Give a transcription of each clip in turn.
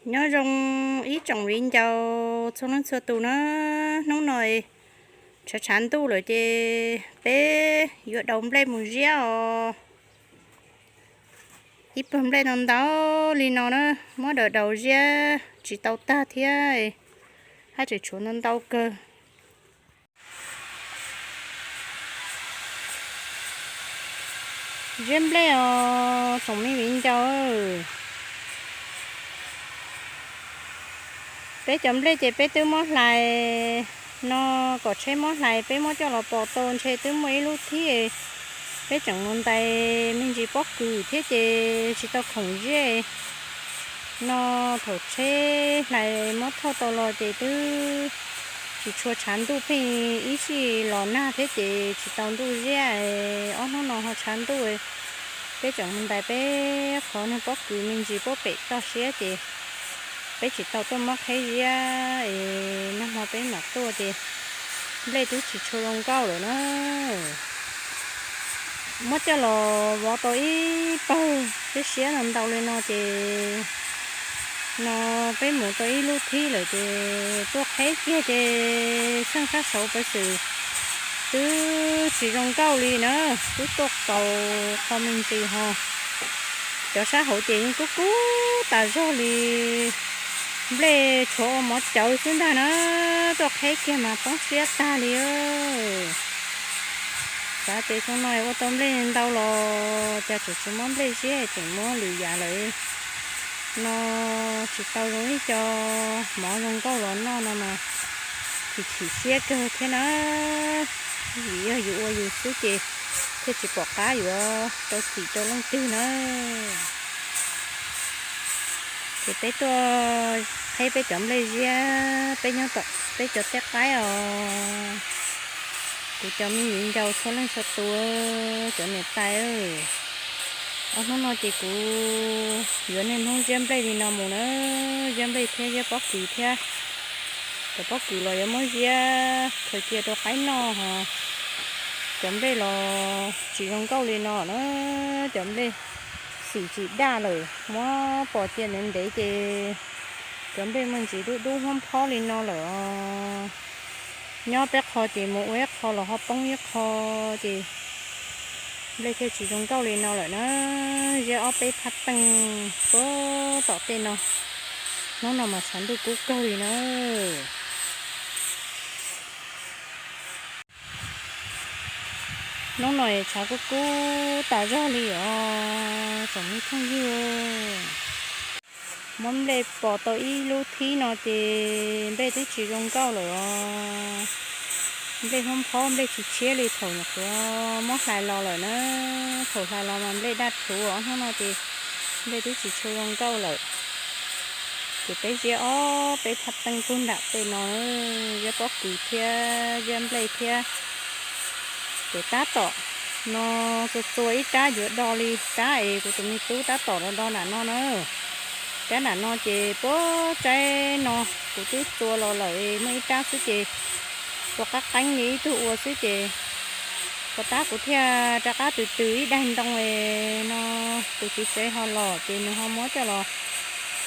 Nyob zoo ib tsoom viv ncaus txhua leej txhua tus na, hnub no tshav tshav ntuj lawm ces peb yuav daus nplej mus ziab os. Ib pawg nplej ntau ntau li no na, muab daus daus ziab tsis tau tag thiab, haj tseem tshuav ntau ntau kawg. Ziab nplej os tsoom me viv ncaus. Peb cov nplej ces peb twb muab hlais no, kom tsheb muab hlais, peb muab coj los pos tau ntshe twb muaj ib lub thib, peb tseem mus ntais me ntsis pob kws thiab ces tsis tau khoom ziab no. Thaum tsheb hlais muab thauj tau los ces twb tsis tshua tshav ntuj, pheej ib sij los nag thiab ces tsis tau ntuj ziab. Ob hnub no ho tshav ntuj, peb tseem mus ntais peb qhov niag pob kws me ntsis puag pem toj siab ces peb tsis tau tuaj muab qheb ziab es nag hmo peb mam tuaj ces nplej twb tsis tshua zoo nkauj lawm na. Muab coj los vov tau ib pawg siab siab no ntau li no ces no peb mus tau ib lub thib lawm ces tuaj qheb kiag ces xeej sab saud pab xwm twb tsis zoo nkauj li na, twb tuaj kaus qho me ntsis ho. Cov sab hauv ces yeej kub kub tas zog li, nplej tshuav ua mov cawv xwb ntag na, tuaj qheb kiag mas poob siab tag li. Xav tias xyoo no ua tau nplej ntau los cas tseem tsis muab nplej ziab, tseem muab lwm yam lawm no, tsis tau zoo ib co mov zoo nkauj los noj no mas chim chim siab kawg thiab na. Vim yog yus ua yus xwb ces thiaj tsis pom qab yuav rau txim rau leej twg na. Ces peb tuaj qheb peb cov nplej ziab peb nyob tom peb cov teb qaib os. Kuv cov me viv ncaus txhua leej txhua tus, cov niam tais, ob hnub no ces kuv yuav niaj hnub ziab nplej li no mus na, ziab nplej thiab ziab pob kws thiab. Cov pob kws los yuav muab ziab khaws cia rau qaib noj ho. Cov nplej los tsis zoo nkauj li no na, cov nplej xim tsis daj lawm, muab pos cia ntev ntev ces cov nplej muaj ntsis dub dub huab phob li no lawm os. Nyob peb qho ces mus ua ib qho los ho poob ib qho ces nplej thiaj tsis zoo nkauj li no lawm na. Ziab ob peb phab teej puag tom tej no, hnub no mas tshav ntuj kub kawg li na. Hnub no es tshav kub kub tas zog li os tsoom me phooj ywg. Muab nplej pos tau ib lub thib no ces nplej twb tsis zoo nkauj lawm os. Nplej huab phob nplej tsis tshiab li thaum nyuam qhuav muab hlais los lawm na. Thaum hlais los mas nplej daj rhuv, ob hnub no ces nplej twb tsis tshua zoo nkauj lawm. Ces peb ziab ob peb phab teej puag nram tej no, ziab pob kws thiab ziab nplej thiab. Ces tab tom no txua txua ib rab yuav do li rab es kuv tus me tub tab tom los do nram no na. Rab nram no ces puag tsaib no kuv twb txua los lawm, muaj ib rab xwb ces ua qab qeeb li ib tug ua xwb ces puag tab kuv thiaj rov qab tws tws ib daig ntoo es no tus txiv tsev ho los ces nws ho muab coj los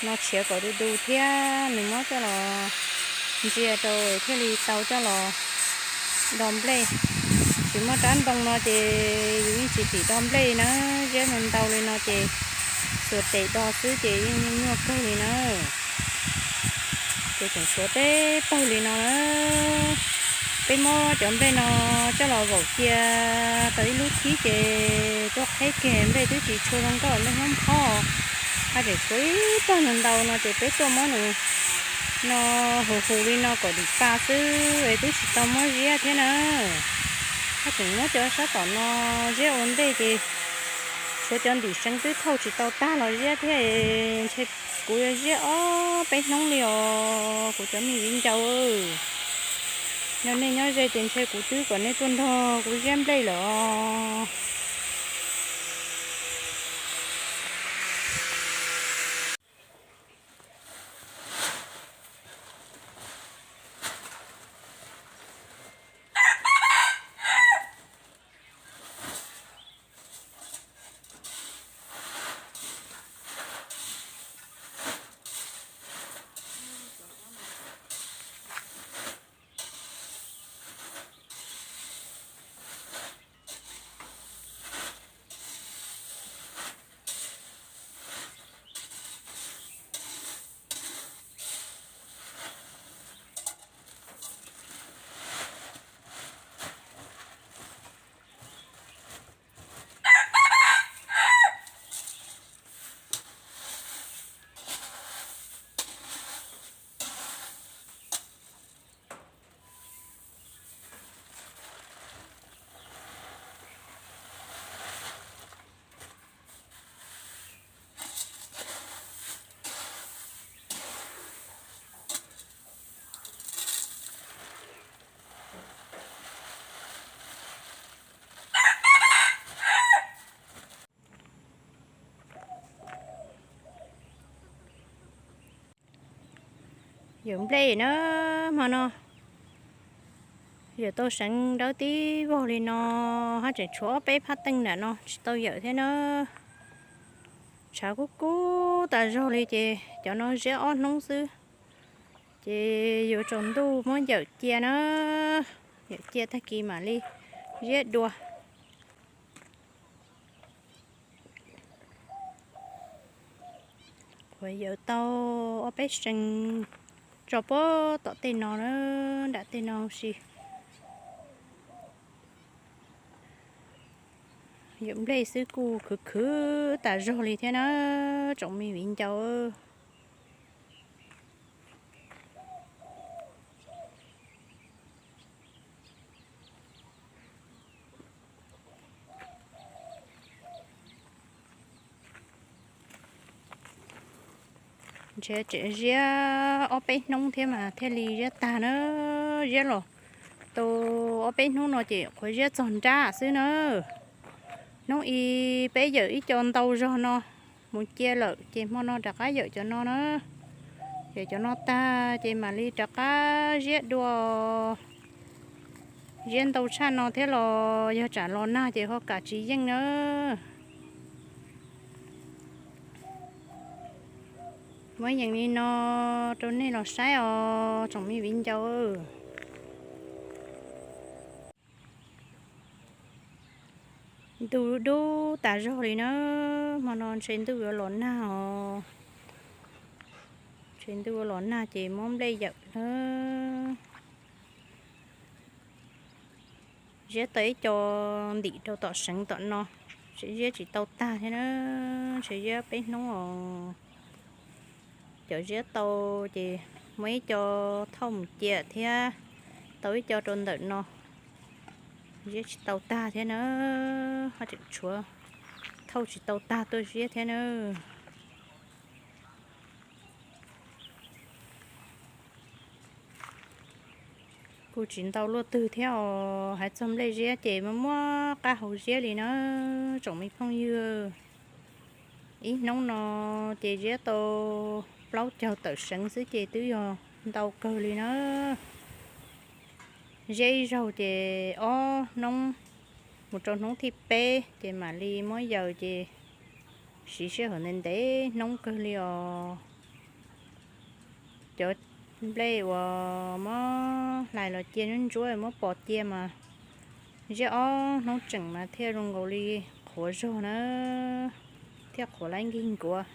no tshiav kom du du thiab nws muab coj los ntsia rau thiaj li tau coj los do nplej. Tsis muaj rab ntoo no ces yus yeej tsis tim do nplej na, ziab ntau ntau li no ces xuas tes do xwb ces yeej nyuaj kawg li na. Ces tseem tshuav teb pawg li no na. Peb muab cov nplej no coj los vaum cia tau ib lub thib ces tuaj qheb kiag nplej twb tsis tshua zoo nkauj, nplej huab phob. Haj tseem tshuav ib pawg ntau ntau no ces peb tuaj muab nws no hu hu li no kom dim pa xwb es twb tsis tau muab ziab thiab na. Haj tseem muab cov sab tom no ziab ua ntej ces tshuav cov ntim seev twb thauj tsis tau tag los ziab thiab. Ntshe kuv yuav ziab ob peb hnub li os kuv cov me viv ncaus. Yog nej nyob ze ces ntshe kuv twb kom nej tuaj nrog kuv ziab nplej lawm os. Yawm nplej na, hmo no yawm tau seev dawb tib vog li no, haj tseem tshuav ob peb phab teej nram no tsis tau yawm thiab na. Tshav kub kub tas zog li ces cov no ziab ob hnub xwb, ces yuav tsaus ntuj muab yawm cia na, yawm cia tag kis mam li ziab dua. Qhuav yawm tau ob peb seev tso puag tom tej no na, nram tej no huv si. Yawm nplej xwb kuj khwv khwv tas zog li thiab na, tsoom me viv ncaus. Ntshe tseem ziab ob peb hnub thiab mas thiaj li ziab tag na. Ziab los tau ob peb hnub no ces qhuav ziab txog nrab xwb na. Hnub i peb yawm ib co ntau zog no mus cia lawm ces hmo no rov qab yawm cov no na. Yawm cov no tag ces mam li rov qab ziab dua. Ziab ntau tshaj no thiab los yog tsam los nag ces ho kam tsis yeej na. Muab yees li no rau nej los saib os tsoom me viv ncaus. Ntuj dub tas zog li na, hmo no ntshe ntuj yuav los nag os. Ntshe ntuj yuav los nag ces muab nplej yawm na. Ziab tau ib co ntim rau tom seev tom no, tseem ziab tsis tau tag thiab na, ntshe ziab peb hnub os. Cov ziab tau ces muaj ib co thauj mus cia thiab, tau ib co rau ntawm no, ziab tsis tau tag thiab na, ho tseem tshuav thauj tsis tau tag tuaj ziab thiab na. Kuj tsis ntau luaj twg thiab os, hais txog nplej ziab ces muaj muab qab hau ziab li na tsoom me phooj ywg. Ib hnub no ces ziab tau plaub caug tawm seev xwb ces twb yog ntau kawg li na. Ziab ib zaug ces ob hnub mus rau hnub thib peb ces mam li muab yaws ces siv sij hawm ntev ntev hnub kawg li os. Cov nplej uas muab hlais los cia ntsuab ntsuab muab pov cia mas ziab ob hnub tseem mas thiaj zoo nkaus li qhuav zog na, thiaj qhuav laib nkig nkuav.